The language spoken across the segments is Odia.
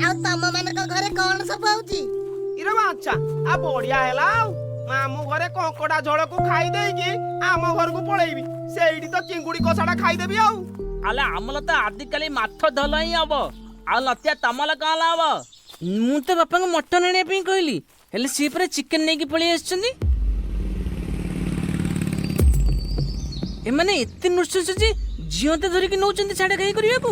ଆଉ ତମ ମାନଙ୍କ ଘରେ କଣ ସବୁ ହଉଛି? ଇରେ ଆଚ୍ଛା, ଆ ବଢିଆ ହେଲା। ଆଉ ମାମୁଁ ଘରେ କଙ୍କଡା ଝୋଳକୁ ଖାଇ ଦେଇକି ଆମ ଘରକୁ ପଳେଇବି, ସେଇଠି ତ ଚିଙ୍ଗୁଡି କଷାଟା ଖାଇଦେବି। ଆଉ ଆଲେ ଆମର ତ ଆଜିକାଲି ମାଛ ଝୋଲ ହିଁ ହବ। ଆଉ ଲତିଆ, ତମର କଣ ହବ? ମୁଁ ତ ବାପାଙ୍କୁ ମଟନ ଆଣିବା ପାଇଁ କହିଲି, ହେଲେ ସିଏ ପୁରା ଚିକେନ ନେଇକି ପଳେଇ ଆସିଛନ୍ତି। ଏମାନେ ଏତେ ନୃଶଂସ ଯେ ଜିଅନ୍ତା ଧରିକି ନଉଛନ୍ତି ଛାଡ ଖାଇ କରିବାକୁ।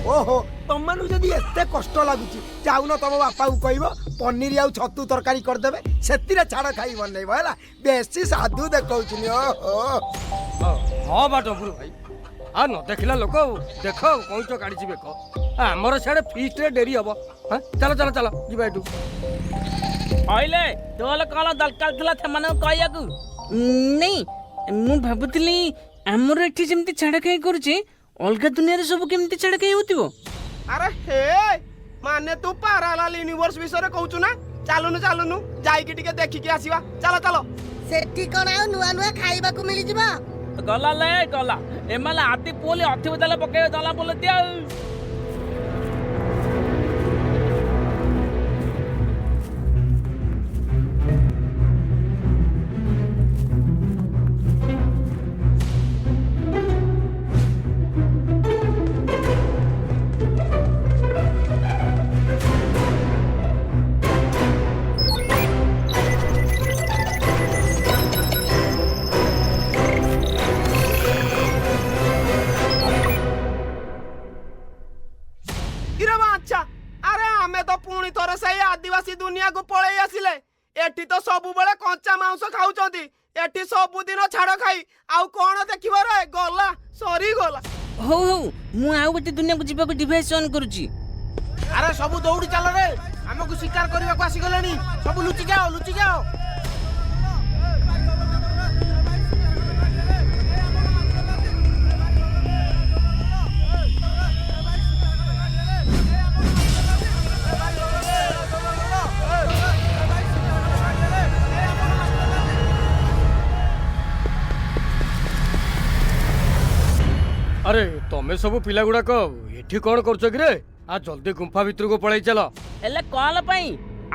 ଓହୋ, ତମମାନଙ୍କୁ ଯଦି ଏତେ କଷ୍ଟ ଲାଗୁଛି, ଯାଉନ ତମ ବାପାକୁ କହିବ ପନିର ଆଉ ଛତୁ ତରକାରୀ କରିଦେବେ, ସେଥିରେ ଛାଡ଼ ଖାଇ ବନେଇବ। ହେଲା, ବେଶୀ ସାଧୁ ଦେଖଉଛନ୍ତି। ଓହୋ। ହଁ ବା ଡମ୍ବୁରୁ ଭାଇ, ଆ ନ ଦେଖିଲା ଲୋକ ଦେଖ, କଇଁଚ କାଢିଛି ବେକ। ଆମର ସିଆଡ଼େ ଫିଷ୍ଟରେ ଡେରି ହବ। ହଁ, ଚାଲ ଚାଲ ଚାଲ ଯିବା ଏଠୁ। କହିଲେ ତୋର କଣ ଦରକାର ଥିଲା ସେମାନଙ୍କୁ କହିବାକୁ? ନାଇଁ, ମୁଁ ଭାବୁଥିଲି ଆମର ଏଠି ଯେମିତି ଛାଡ଼ ଖାଇ କରୁଛେ, ଅଲଗା ଦୁନିଆରେ ସବୁ କେମିତି ଛାଡ଼ ଖାଇ ହଉଥିବ। ଆରେ ହେ, ମାନେ ତୁ ପାରାଲାଲ ୟୁନିଭର୍ସ ବିଷୟରେ କହୁଛୁ ନା? ଚାଲୁନୁ ଚାଲୁନୁ, ଯାଇକି ଟିକେ ଦେଖିକି ଆସିବା। ଚାଲ ଚାଲ। ସେଠି କଣ ଆଉ ନୂଆ ନୂଆ ଖାଇବାକୁ ମିଳିଯିବ? ଗଲା ଲେ ଗଲା, ଏମାନେ ଆଦି ପୁଲି ଅଥିବ ଦେଲେ ପକେଇବେ ଦଲା ବୋଲନ୍ତି। ଆଉ ଇରେ ଆଚ୍ଛା, ଆରେ ଆମେ ତ ପୁଣି ଥରେ ସେଇ ଆଦିବାସୀ ଦୁନିଆକୁ ପଳେଇ ଆସିଲେ। ଏଠି ତ ସବୁବେଳେ କଞ୍ଚା ମାଂସ ଖାଉଛନ୍ତି, ଏଠି ସବୁଦିନ ଛାଡ଼ ଖାଇ। ଆଉ କଣ ଦେଖିବ ରେ, ଗଲା ସରିଗଲା। ହଉ ହଉ, ମୁଁ ଆଉ ଗୋଟେ ଦୁନିଆକୁ ଯିବାକୁ ଡିଭାଇସ୍ ଅନ୍ କରୁଛି। ଆରେ ସବୁ ଦୌଡ଼ି ଚାଲ ରେ, ଆମକୁ ଶିକାର କରିବାକୁ ଆସିଗଲେଣି। ସବୁ ଲୁଚି ଯାଅ, ଲୁଚି ଯାଅ। ଆରେ ତମେ ସବୁ ପିଲା ଗୁଡାକ ଏଠି କଣ କରୁଛ କିରେ? ଆ ଜଲ୍ଦି ଗୁମ୍ଫା ଭିତରକୁ ପଳେଇ ଚାଲ। ହେଲେ କଣ ପାଇଁ?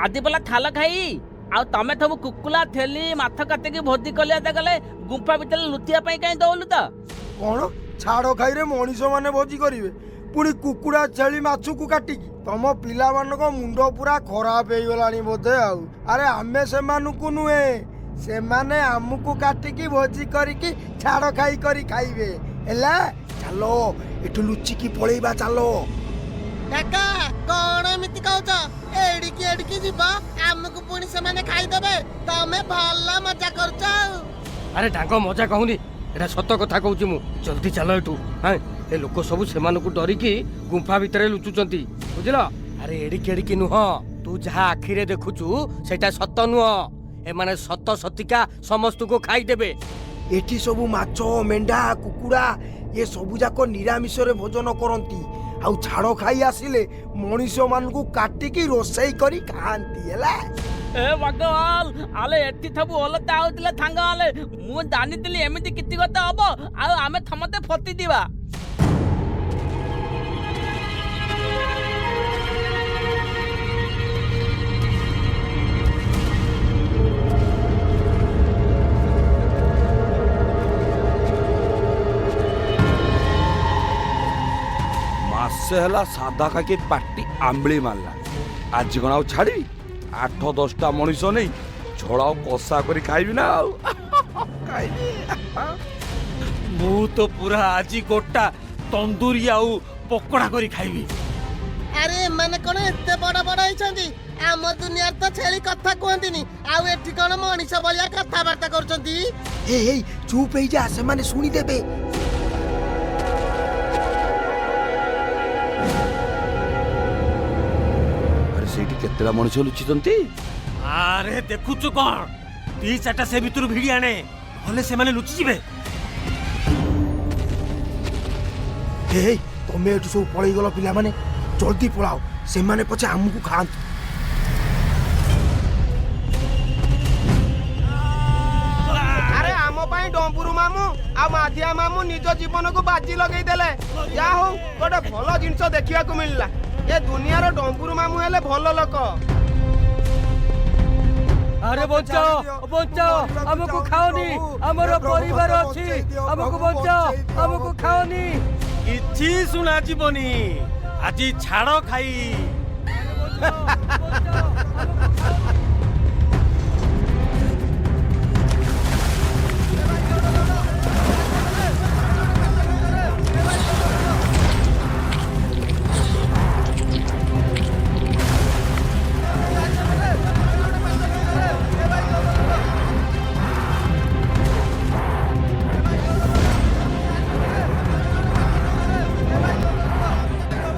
ଆଦି ପଲା ଥାଲ ଖାଇ ଆଉ ତମେ ସବୁ କୁକୁଲା ଥେଲି ମାଥ କାଟିକି ଭୋଜି କଲିଆ ଗଲେ ଗୁମ୍ଫା ଭିତରେ ଲୁଚିବା ପାଇଁ କାହିଁ ଦଉଲୁ ତ? କଣ ଛାଡ଼ ଖାଇରେ ମଣିଷ ମାନେ ଭୋଜି କରିବେ, ପୁଣି କୁକୁଡ଼ା ଛେଳି ମାଛକୁ କାଟିକି? ତମ ପିଲାମାନଙ୍କ ମୁଣ୍ଡ ପୁରା ଖରାପ ହେଇଗଲାଣି ବୋଧେ। ଆଉ ଆରେ ଆମେ ସେମାନଙ୍କୁ ନୁହେଁ, ସେମାନେ ଆମକୁ କାଟିକି ଭୋଜି କରିକି ଛାଡ଼ ଖାଇ କରି ଖାଇବେ। ହେଲା, ଚାଲ ଏଠୁ ଲୁଚିକି ପଳେଇବା, ଚାଲ। କାକା, କଣ ଏମିତି କହୁଛ? ଏଡିକି ଏଡିକି ଯିବ, ଆମକୁ ପୁଣି ସେମାନେ ଖାଇଦେବେ। ତମେ ଭଲ ମଜା କରୁଛ ଆଉ। ଆରେ ଡାଙ୍ଗ, ମଜା କହୁନି, ଏଟା ସତ କଥା କହୁଛି ମୁଁ। ଜଲ୍ଦି ଚାଲ ଏଠୁ। ହଁ, ଏ ଲୋକ ସବୁ ସେମାନଙ୍କୁ ଡରିକି ଗୁମ୍ଫା ଭିତରେ ଲୁଚୁଛନ୍ତି, ବୁଝିଲ? ଆରେ ଏଡିକି ଏଡିକି ନୁହଁ, ତୁ ଯାହା ଆଖିରେ ଦେଖୁଛୁ ସେଇଟା ସତ ନୁହଁ। ଏମାନେ ସତ ସତିକା ସମସ୍ତଙ୍କୁ ଖାଇଦେବେ। ଏଠି ସବୁ ମାଛ, ମେଣ୍ଢା, କୁକୁଡ଼ା ଏ ସବୁ ଯାକ ନିରାମିଷରେ ଭୋଜନ କରନ୍ତି, ଆଉ ଛାଡ଼ ଖାଇ ଆସିଲେ ମଣିଷମାନଙ୍କୁ କାଟିକି ରୋଷେଇ କରି ଖାଆନ୍ତି। ହେଲା। ଏ ଭଗବାନ, ଆଲେ ଏଠି ସବୁ ଓଲଟା ହଉଥିଲା ସାଙ୍ଗ। ଆଲେ ମୁଁ ଜାଣିଥିଲି ଏମିତି କିଛି କଥା ହବ ଆଉ ଆମେ ସମସ୍ତେ ଫତିଯିବା। ମାସେ ହେଲା ସାଧା ଖାଇକି ପାଟି ଆମ୍ବିଳି ମାରିଲା, ଆଜି କଣ ଆଉ ଛାଡ଼ିବି? 8 10ଟା ମଣିଷ ନେଇ ଝୋଳ ଆଉ କଷା କରି ଖାଇବି ନା ଆଉ ଖାଇବି। ମୁଁ ତ ପୁରା ଆଜି ଗୋଟା ତନ୍ଦୁରୀ ଆଉ ପକୋଡ଼ା କରି ଖାଇବି। ଆରେ ଏମାନେ କଣ ଏତେ ବଡ ବଡ ହେଇଛନ୍ତି? ଆମ ଦୁନିଆରେ ତ ଛେଳି କଥା କୁହନ୍ତିନି, ଆଉ ଏଠି କଣ ମଣିଷ ଭଳିଆ କଥାବାର୍ତ୍ତା କରୁଛନ୍ତି? ଏଇ ଚୁପ୍ ହେଇଯା, ସେମାନେ ଶୁଣିଦେବେ। ଆରେ ସେଇଠି କେତେଟା ମଣିଷ ଲୁଚିଛନ୍ତି? ଆରେ ଦେଖୁଛୁ କଣ, ଦି ଚାରିଟା ସେ ଭିତରୁ ଭିଡି ଆଣେ, ନହେଲେ ସେମାନେ ଲୁଚିଯିବେ। ଏଇ ତମେ ଏଠୁ ସବୁ ପଳେଇଗଲ ପିଲାମାନେ, ଜଲ୍ଦି ପଳାଅ, ସେମାନେ ପଛେ ଆମକୁ ଖାଆନ୍ତୁ। ଆରେ ଆମ ପାଇଁ ଡମ୍ବୁରୁ ମାମୁଁ ଆଉ ମାଧିଆ ମାମୁଁ ନିଜ ଜୀବନକୁ ବାଜି ଲଗେଇ ଦେଲେ। ଯାହା ହଉ ଗୋଟେ ଭଲ ଜିନିଷ ଦେଖିବାକୁ ମିଳିଲା। ଏ ଦୁନିଆର ଡମ୍ବୁରୁ ମାମୁଁ ହେଲେ ଭଲ ଲୋକ। ଆରେ ବଞ୍ଚାଅ, ବଞ୍ଚାଅ, ଆମକୁ ଖାଅନି, ଆମର ପରିବାର ଅଛି, ଆମକୁ ବଞ୍ଚାଅ, ଆମକୁ ଖାଅନି। କିଛି ଶୁଣାଯିବନି, ଆଜି ଛାଡ଼ ଖାଇ।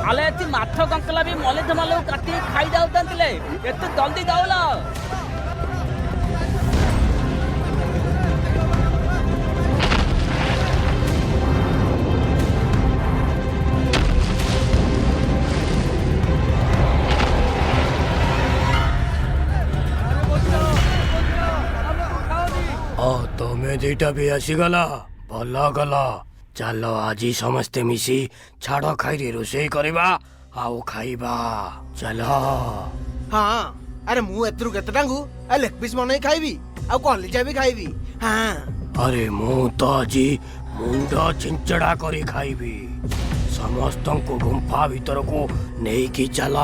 ଆଲେ ଏଠି ମାଛ କଙ୍କଲା ବି ମଲେ ଧମାଲକୁ କାଟିକି ଖାଇ ଯାଉଛନ୍ତି, ଏତେ ଜଲ୍ଦି ଯାଉଲ। ତମେ ଦିଟା ବି ଆସିଗଲ, ଭଲ ଗଲ। ଚାଲ ଆଜି ସମସ୍ତେ ମିଶି ଛାଡ଼ ଖାଇରେ ରୋଷେଇ କରିବା ଆଉ ଖାଇବା, ଚାଲ। ହଁ, ଆରେ ମୁଁ ଏଥିରୁ କେତେଟାଙ୍କୁ ଲେଗ୍ ପିସ୍ ବନେଇ ଖାଇବି ଆଉ କଲିଜା ବି ଖାଇବି। ହଁ, ଆରେ ମୁଁ ତ ଆଜି ମୁଣ୍ଡ ଛିଞ୍ଚଡ଼ା କରି ଖାଇବି। ସମସ୍ତଙ୍କୁ ଗୁମ୍ଫା ଭିତରକୁ ନେଇକି ଚାଲ।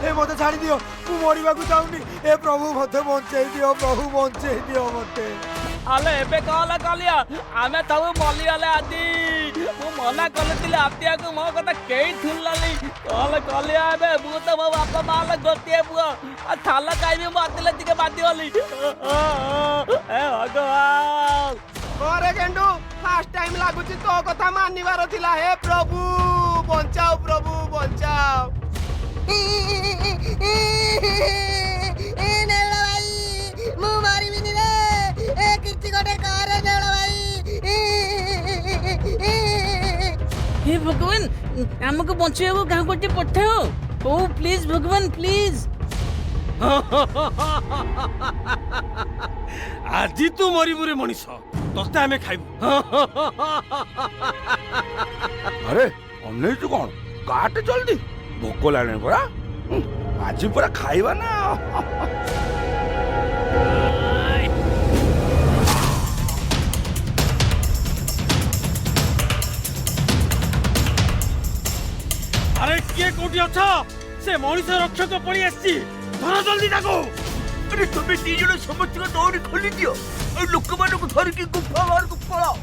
ଏ ମତେ ଛାଡ଼ିଦିଅ, ମୁଁ ମରିବାକୁ ଚାହୁଁନି। ଏ ପ୍ରଭୁ, ମତେ ବଞ୍ଚେଇ ଦିଅ, ପ୍ରଭୁ ବଞ୍ଚେଇ ଦିଅ ମତେ। ଆଲେ ଏବେ କଣ କଲିଆ? ଆମେ ସବୁ ମଲିଗଲେ ଆଜି। ମୁଁ ମନା କରୁଥିଲି ଆତିଆକୁ, ମୋ କଥା କେହି ଶୁଣିଲାନି। କଣ କଲିଆ ଏବେ? ମୁଁ ତ ମୋ ବାପା ମା ଗୋଟିଏ ପୁଅ, ଆଉ ଥାଲ ଖାଇବି ମରିଥିଲେ ଟିକେ ବାଧିବଲି। ଏ ଭଗବାନ! ପରେ ଗେଣ୍ଡୁ, ଫାର୍ଷ୍ଟ ଟାଇମ ଲାଗୁଛି ତୋ କଥା ମାନିବାର ଥିଲା। ହେ ପ୍ରଭୁ ବଞ୍ଚାଅ, ପ୍ରଭୁ ବଞ୍ଚାଅ। ନେଉଳ ଭାଇ, ମୁଁ ମରିବିନି ରେ, ଏ କିଛି ଗୋଟେ କରେ ନେଉଳ ଭାଇ। ହେ ଭଗବାନ, ଆମକୁ ବଞ୍ଚେଇବାକୁ କାହାକୁ ଗୋଟେ ପଠାଅ। ହଉ ପ୍ଲିଜ ଭଗବାନ, ପ୍ଲିଜ। ଆଜି ତୁ ମରିବୁ ରେ ମଣିଷ, ତତେ ଆମେ ଖାଇବୁ। ଆରେ ଅନେଇଛୁ କଣ? କାଟେ ଜଲ୍ଦି, ଭୋକ ଲାଗିଲାଣି ପରା। ଆଜି ପୁରା ଖାଇବା ନା। ଆରେ କିଏ କୋଉଠି ଅଛ? ସେ ମଣିଷ ରକ୍ଷକ ପଳେଇ ଆସିଛି, ଧର ଜଲ୍ଦି ତାକୁ। ଆରେ ତମେ ଦି ଜଣ ସମସ୍ତଙ୍କ ଦଉଡ଼ି ଖୋଲି ଦିଅ ଆଉ ଲୋକମାନଙ୍କୁ ଧରିକି ଗୁମ୍ଫା ବାହାରକୁ ପଳାଅ।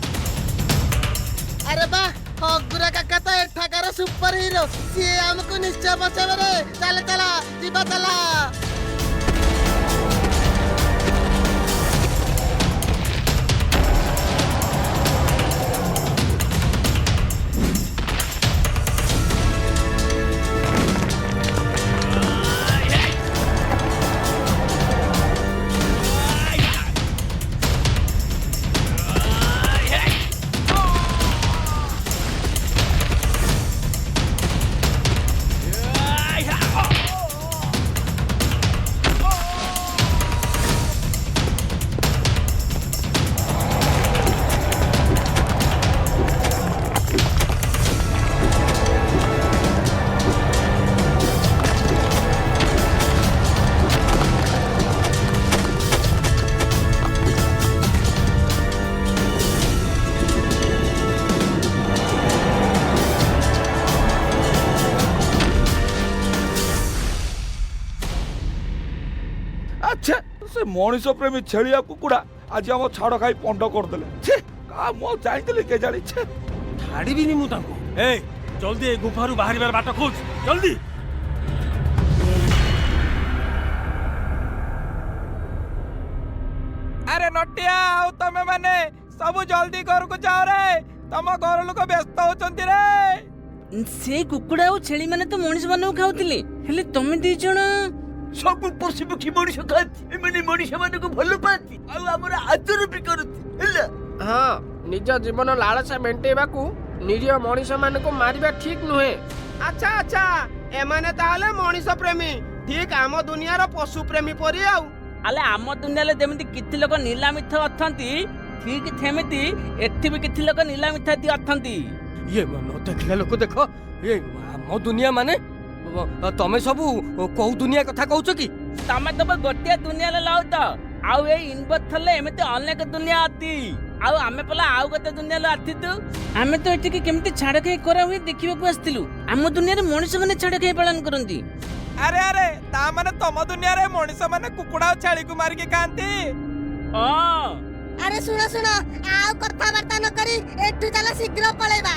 ଆରେ ବା, ହଗୁରା କାକା ତ ଏଠାକାର ସୁପର ହିରୋ, ସିଏ ଆମକୁ ନିଶ୍ଚୟ ବଚାଇବେ ରେ। ଚାଲ ଚାଲ ଯିବା, ଚାଲ। ଆଚ୍ଛା, ସେ ମଣିଷ ପ୍ରେମୀ ଛେଳିଆ କୁକୁଡ଼ା ଆଜି ଆମ ଛାଡ଼ ଖାଇ ପଣ୍ଡ କରିଦେଲେ। ଛେ, ମୁଁ ଯାଇଥିଲି କେଜାଣି। ଛେ, ଛାଡ଼ିବିନି ମୁଁ ତାଙ୍କୁ। ଏ ଜଲ୍ଦି ଏ ଗୁମ୍ଫାରୁ ବାହାରିବାର ବାଟ ଖୋଜ, ଜଲ୍ଦି। ଆରେ ନଟିଆ ଆଉ ତମେ ମାନେ ସବୁ ଜଲ୍ଦି ଘରକୁ ଯାଅ ରେ, ତମ ଘର ଲୋକ ବ୍ୟସ୍ତ ହଉଛନ୍ତି ରେ। ସେ କୁକୁଡ଼ା ଆଉ ଛେଳି ମାନେ ତ ମଣିଷ ମାନଙ୍କୁ ଖାଉଥିଲେ, ହେଲେ ତମେ ଦି ଜଣ? ସବୁ ପଶୁ ପକ୍ଷୀ ମଣିଷ ଖାଆନ୍ତି। ଏମାନେ ମଣିଷ ମାନଙ୍କୁ ଭଲ ପାଆନ୍ତି ଆଉ ଆମର ଆଦର ବି କରନ୍ତି, ହେଲା? ହଁ, ନିଜ ଜୀବନ ଲାଳସା ମେଣ୍ଟେଇବାକୁ ନିରୀହ ମଣିଷମାନଙ୍କୁ ମାରିବା ଠିକ ନୁହେଁ। ଆଚ୍ଛା ଆଚ୍ଛା, ଏମାନେ ତାହେଲେ ମଣିଷ ପ୍ରେମୀ, ଠିକ ଆମ ଦୁନିଆର ପଶୁ ପ୍ରେମୀ ପରି ଆଉ। ଆଲେ ଆମ ଦୁନିଆରେ ଯେମିତି କିଛି ଲୋକ ନିଲାମିଥ ଅଛନ୍ତି, ଠିକ ସେମିତି ଏଠି ବି କିଛି ଲୋକ ନିଲାମିଥ ଅଛନ୍ତି। ଇଏ ନ ଦେଖିଲା ଲୋକ ଦେଖ, ଏ ଆମ ଦୁନିଆ ମାନେ ତମେ ସବୁ କୋଉ ଦୁନିଆ କଥା କହୁଛ କି? ତମେ ତମ ଗୋଟିଏ ଦୁନିଆରେ ରହୁଛ, ଆଉ ଏଇ ଇନଭର୍ଟରରେ ଏମିତି ଅନେକ ଦୁନିଆ ଅଛି, ଆଉ ଆମେ ପଲା ଆଉ ଗୋଟେ ଦୁନିଆରେ ଆସିଛୁ। ଆମେ ତ ଏଠିକି କେମିତି ଛାଡ଼ଖାଇ କରା ହୁଏ ଦେଖିବାକୁ ଆସିଥିଲୁ। ଆମ ଦୁନିଆରେ ମଣିଷମାନେ ଛାଡ଼ଖାଇ ପାଳନ କରନ୍ତି। ଆରେ ଆରେ, ତା ମାନେ ତମ ଦୁନିଆରେ ମଣିଷ ମାନେ କୁକୁଡ଼ା ଆଉ ଛେଳିକୁ ମାରିକି ଖାଆନ୍ତି? ହଁ। ଆରେ ଶୁଣ ଶୁଣ, ଆଉ କଥାବାର୍ତ୍ତା ନ କରି ଏଠୁ ଚାଲ, ଶୀଘ୍ର ପଳେଇବା।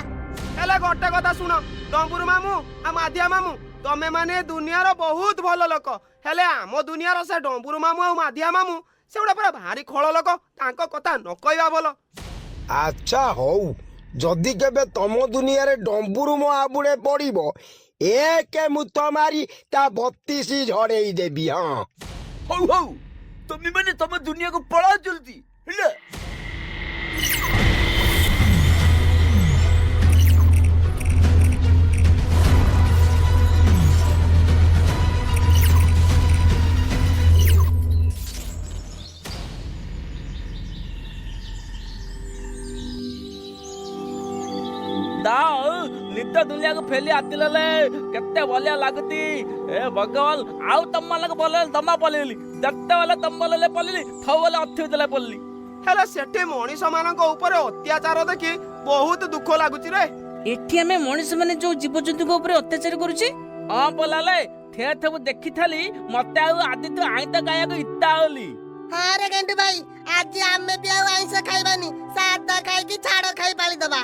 ହେଲେ ଗୋଟେ କଥା ଶୁଣ ଡମ୍ବୁରୁ ମାମୁଁ ଆଉ ମାଧିଆ ମାମୁଁ, ତମେ ମାନେ ଦୁନିଆର ବହୁତ ଭଲ ଲୋକ। ହେଲେ ଆମ ଦୁନିଆର ସେ ଡମ୍ବୁରୁ ମାମୁଁ ଆଉ ମାଧିଆ ମାମୁଁ ସେଗୁଡ଼ା ପୁରା ଭାରି ଖଳ ଲୋକ, ତାଙ୍କ କଥା ନ କହିବା ଭଲ। ଆଚ୍ଛା ହଉ, ଯଦି କେବେ ତମ ଦୁନିଆରେ ଡମ୍ବୁରୁ ମୋ ଆବୁଡ଼େ ପଡ଼ିବ, ଏକ ମୁତ ମାରି ତା 32 ଝଡ଼େଇ ଦେବି। ହଁ। ହଉ ହଉ, ତମେ ମାନେ ତମ ଦୁନିଆକୁ ପଳାଅ ଜଲ୍ଦି, ହେଲା? ଦାଉ ନିଦ ଦୁନିଆକୁ ଫେଲି ଆସିଲେ କେତେ ବଲିଆ ଲାଗୁଛି। ଏ ଭଗବାନ, ଆଉ ତମମାନଙ୍କୁ ଭଲ ଦମା ପଲେଇଲି, ଯେତେବେଳେ ତମ ବୋଲେ ପଲେଇଲି, ଥଉ ଅଥୁଥିଲେ ପଡିଲି। ହେଲେ ସେଠି ମଣିଷ ମାନଙ୍କ ଉପରେ ଅତ୍ୟାଚାର ଦେଖି ବହୁତ ଦୁଃଖ ଲାଗୁଛି ରେ। ଏଠି ଆମେ ମଣିଷ ମାନେ ଯୋଉ ଜୀବଜନ୍ତୁଙ୍କ ଉପରେ ଅତ୍ୟାଚାର କରୁଛେ। ହଁ ପଲାଲେ, ଥେ ଥବୁ ଦେଖିଥିଲି, ମତେ ଆଉ ଆଜି ତୁ ଆଇଁତ ଖାଇବାକୁ ଇଚ୍ଛା ହଉଲି। ହଁ ରେ ଗେଣ୍ଡୁ ଭାଇ, ଆଜି ଆମେ ବି ଆଉ ଆଇଁଷ ଖାଇବାନି, ସାଧା ଖାଇକି ଛାଡ଼ ଖାଇ ପାଳିଦବା।